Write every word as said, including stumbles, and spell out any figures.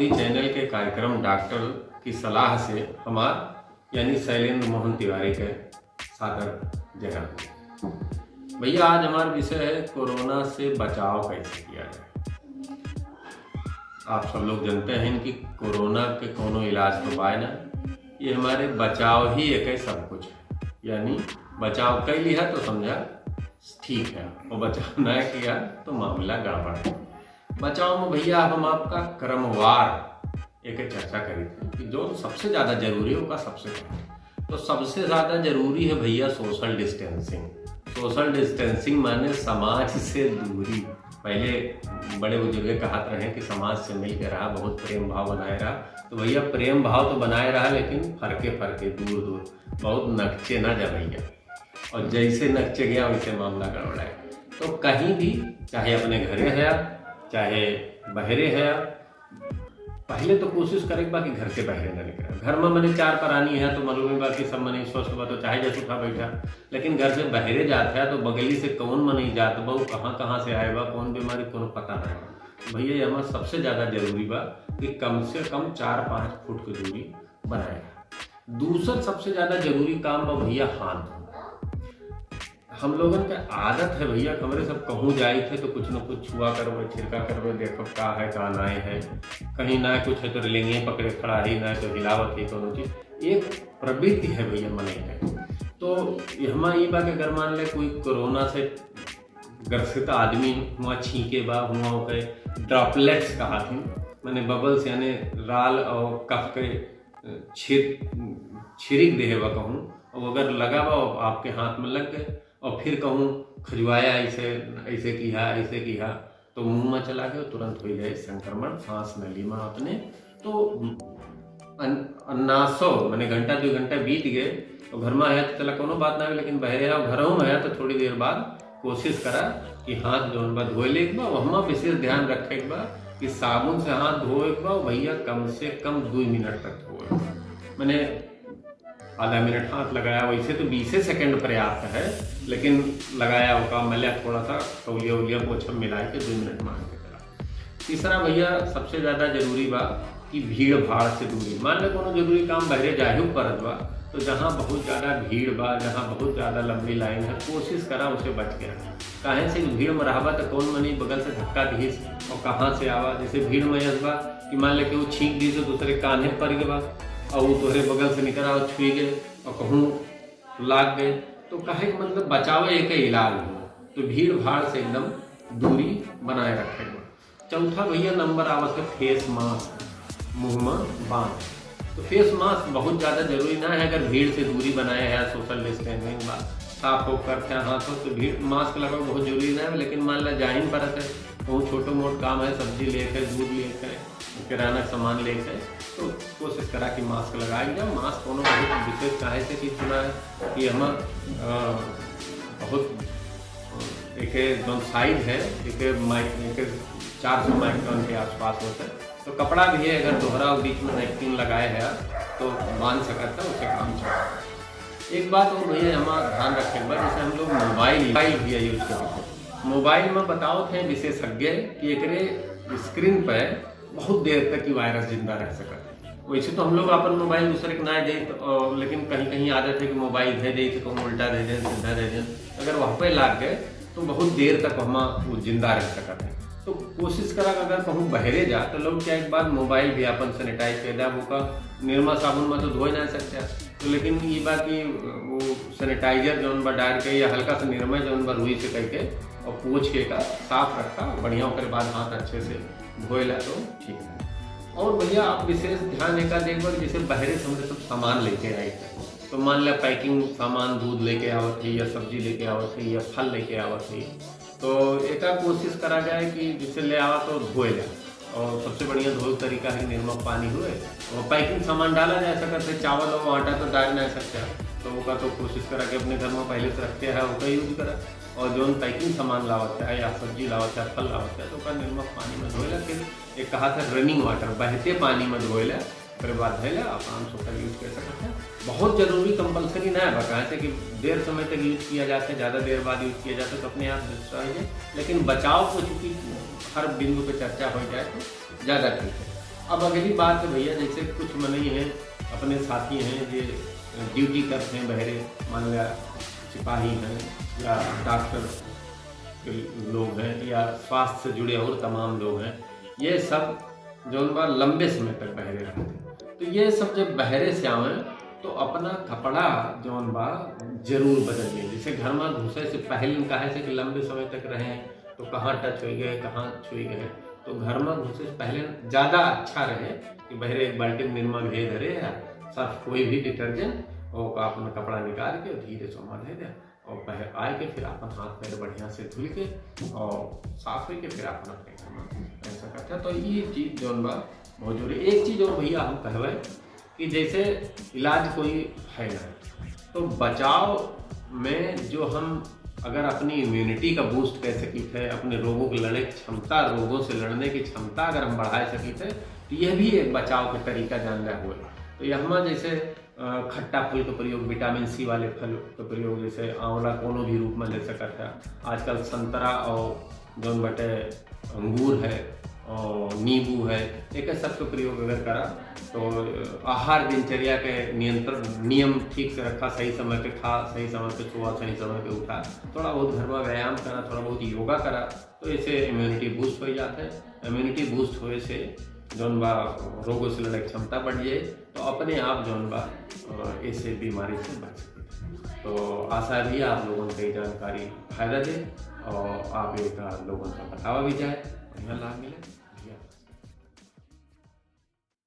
इस चैनल के कार्यक्रम डॉक्टर की सलाह से हमार यानी शैलेंद्र मोहन तिवारी के सादर जगह। भैया, आज हमार विषय है कोरोना से बचाव कैसे किया जाए। आप सब लोग जानते हैं कि कोरोना के कोनो इलाज तो बाय ना, ये हमारे बचाव ही एक है सब कुछ है। यानी बचाव कर लिया तो समझा ठीक है, और बचाव ना किया तो मामला गड़बड़ है। बचाव में भैया, अब हम आपका क्रमवार एक चर्चा करी थी कि जो सबसे ज्यादा जरूरी होगा, सबसे पहले तो सबसे ज्यादा जरूरी है भैया सोशल डिस्टेंसिंग। सोशल डिस्टेंसिंग माने समाज से दूरी। पहले बड़े बुजुर्ग कहत रहे कि समाज से मिल के रहा, बहुत प्रेम भाव बनाए रहा। तो भैया, प्रेम भाव तो बनाए रहा, लेकिन फरके फरके, दूर दूर, बहुत नकचे ना जा भैया। और जैसे नकचे गया, वैसे मामला गड़बड़ाए। तो कहीं भी, चाहे अपने घरे है, चाहे बहरे है, पहले तो कोशिश करे के बा कि घर से बहरे ना निकले। घर में मने चार प्राणी है तो मालूम ही बा कि सब मने स्वस्थ बा, तो चाहे जैसे उठा बैठा, लेकिन घर से बहरे जात है तो बगली से कौन मने जात बा, उ कहाँ कहाँ से आए बा, कौन बीमारी, कोनो पता ना है। भैया, ये हमार सबसे ज्यादा जरूरी बा कि कम से कम चार पाँच फुट की दूरी बनाए। दूसर सबसे ज्यादा जरूरी काम बा भैया हाथ धोना। हम लोगन के आदत है भैया, हमरे सब कहूँ जाई थे तो कुछ न कुछ छुआ करबे, छिड़का करबे, देखब का है, का नाय है। कहीं ना कुछ है तो रेलिंगे पकड़े खड़ा है, ना तो हिलावत है कोनो चीज। एक प्रवृत्ति है भैया मनई के। तो एहमा ई बा कि अगर मान ले कोई कोरोना से ग्रसित आदमी हुआ छींके बा, हुआ ओके ड्रॉपलेट्स कहा थी, माने बबल्स यानी राल और कफ के छिर-, छिरिक देहे बा कहूँ, और अगर लगा बा और आपके हाथ में लग गए और फिर कहूँ खजुआया ऐसे, ऐसे किहा, ऐसे किहा, तो मुंह में चला गए, तुरंत हो जाए संक्रमण सांस नली में अपने। तो अन-, अन्नासो, माने घंटा दो घंटा बीत गए, तो घर में आया तो चला कोनो बात ना है, लेकिन बहरे आओ, घरों में आया तो थोड़ी देर बाद कोशिश करा कि हाथ जौन बा धोए ले एक बा, वहमा विशेष ध्यान रखे एक बा कि साबुन से हाथ धोए एक बा, भैया कम से कम दो मिनट तक धोए एक बा। माने आधा मिनट हाथ लगाया, वैसे तो बीसे सेकंड पर्याप्त है, लेकिन लगाया ओका मल्या थोड़ा सा तौलिया उलिया पोछा मिला के दो मिनट मान के चला। तीसरा भैया सबसे ज्यादा जरूरी बा कि भीड़ भाड़ से दूरी। मान ले कोनो जरूरी काम बहरे जाहिर परत बा, तो जहाँ बहुत ज्यादा भीड़ बा, जहाँ बहुत ज्यादा लंबी लाइन है, कोशिश करा उसे बच के रहा। काहे से कि भीड़ में रहबा तो कौन मनी बगल से धक्का दिहिस और कहाँ से आवा। जैसे भीड़ में यस बा कि मान ले कि वो छींक दी तो दूसरे कान्हे पर गए बा और वो तोहरे बगल से निकल आवा, छुई गए और कहूँ लाग गए, तो कहे के मतलब बचावे एक इलाज हो, तो भीड़ भाड़ से एकदम दूरी बनाए रखे के बा। चौथा भैया नंबर आवत है फेस मास्क, मुंह में बांध। तो फेस मास्क बहुत ज्यादा जरूरी ना है, अगर भीड़ से दूरी बनाए है, सोशल डिस्टेंसिंग बा, साफ हो करके हाथ हो, तो भीड़ मास्क लगाओ बहुत जरूरी ना है। लेकिन मान ला जाहिन परत है, बहुत छोटो मोट काम है, सब्जी लेके, दूध लेके, किराना सामान लेके, तो कोशिश करा कि मास्क लगाए जाओ। मास्क कोनो बहुत विशेष काहे से कि सुना है कि हम, अ, बहुत, अ, एक जौन साइज है, एक माइक-, एक चार सौ माइक्रोन के आसपास होता है। तो कपड़ा भी है, अगर दोहरा और बीच में नैपकिन लगाए है तो बांध सकता है, उसे काम चला। एक बात और भैया हमारा ध्यान रखे बा, जैसे हम लोग मोबाइल, मोबाइल भैया यूज करते हैं, मोबाइल में बतावत हैं विशेषज्ञ कि एकरे स्क्रीन पे बहुत देर तक ई वायरस जिंदा रह सकत है। वैसे तो हम लोग अपन मोबाइल दूसरे के ना देत, अ, लेकिन कहीं कहीं आदत है कि मोबाइल दे देत, कहूँ उल्टा दे देत, सीधा दे देत। अगर वहाँ पे लाग गए तो बहुत देर तक वहाँ वो जिंदा रह सकत है। तो कोशिश करा कि अगर कहूँ बहरे जा तो लौट के एक बार मोबाइल भी अपन सैनिटाइज कर दे। ओका निरमा साबुन में तो धोए ना सकते, तो लेकिन ये बा कि वो सैनिटाइजर जौन बा डाल के या हल्का सा निरमा जौन बा रुई से करके और पोंछ के का साफ रखा, बढ़िया ओकरे बाद हाथ अच्छे से धोएला तो ठीक है। और भैया आप विशेष ध्यान एका देख बा कि जैसे बहरे से हमरे सब सामान लेके आए, तो मान ला पैकिंग सामान दूध लेके आवत है या सब्जी लेके आवत है या फल लेके आवत है, तो एका कोशिश करा जाए कि जिसे ले आवा तो धोए जाए। और सबसे बढ़िया धोए तरीका है निरमा पानी हुए और पैकिंग सामान डाला जा सकता है, चावल और आटा तो डाल नहीं सकते हैं, तो ओका तो कोशिश करा कि अपने घर में पहले से रखते हैं ओका यूज करा। और जौन पैकिंग सामान लावत है या सब्जी लावत है, फल लावत है, तो ओका निरमा पानी में धोएला। फिर एक कहा था रनिंग वाटर, बहते पानी में धोएला, ओकरे बाद धोएला, आप आराम से ओकर यूज कर सकते हैं। बहुत जरूरी कंपलसरी ना है बा, काहे से कि देर समय तक यूज किया जाता है, ज्यादा देर बाद यूज किया जाता है तो अपने आप डिस्ट्रॉय हो जाए। लेकिन बचाव को चूंकि हर बिंदु पे चर्चा हो जाए तो ज्यादा ठीक है। अब अगली बात है भइया, जैसे कुछ मनई हैं, अपने साथी हैं, जे ड्यूटी करत हैं बहरे, मान लिया सिपाही हैं या डॉक्टर के लोग हैं या स्वास्थ्य से जुड़े और तमाम लोग हैं, ये सब जौन बा लंबे समय तक बहरे रहते हैं। तो ये सब जब बहरे से आवें तो अपना कपड़ा जौन बा जरूर बदलिए। जैसे घर में घुसे से पहले, काहे से कि लंबे समय तक रहें तो कहाँ टच होइ गए, कहाँ छुई गए, तो घर में घुसे से पहले ज़्यादा अच्छा रहे कि बहरे एक बाल्टी निरमा भेज धरे या सर्फ, कोई भी डिटर्जेंट, और अपना कपड़ा निकाल के धीरे से ओमा धे दे और पहले आए के फिर अपन हाथ पैर बढ़िया से धुल के और साफ होइ के फिर अपन अपने घर में रह सकत है। तो ये चीज़ जौन बा बहुत जरूरी। एक चीज़ और भइया हम कहबे कि जैसे इलाज कोई है ना, तो बचाव में जो हम अगर अपनी इम्यूनिटी का बूस्ट कर सकित है, अपने रोगों के लड़े की क्षमता, रोगों से लड़ने की क्षमता अगर हम बढ़ा सकित है, तो यह भी एक बचाव के तरीका जान रहा हुए। तो यहमा जैसे अ, खट्टा फल के प्रयोग, विटामिन सी वाले फल के प्रयोग, जैसे आंवला कोनो भी रूप में ले सकत है। आजकल संतरा और जौन बटे अंगूर है और नींबू है, एक सबके प्रयोग अगर करा तो आहार दिनचर्या के नियंत्रण, नियम ठीक से रखा, सही समय पे खा, सही समय पे सोआ, सही समय पे उठा, थोड़ा बहुत घर में व्यायाम करा, थोड़ा बहुत योगा करा, तो ऐसे इम्यूनिटी बूस्ट हो जाता है। इम्यूनिटी बूस्ट होए से जौन बा रोगों से लड़े की क्षमता बढ़ जाए, तो अपने आप जौन बा अ, ऐसे बीमारी से बच सकते हैं। तो आशा भी आप लोगों को ये जानकारी फायदा दे और आप एक लोगों का बतावा भी जाए, बढ़िया लाभ मिले।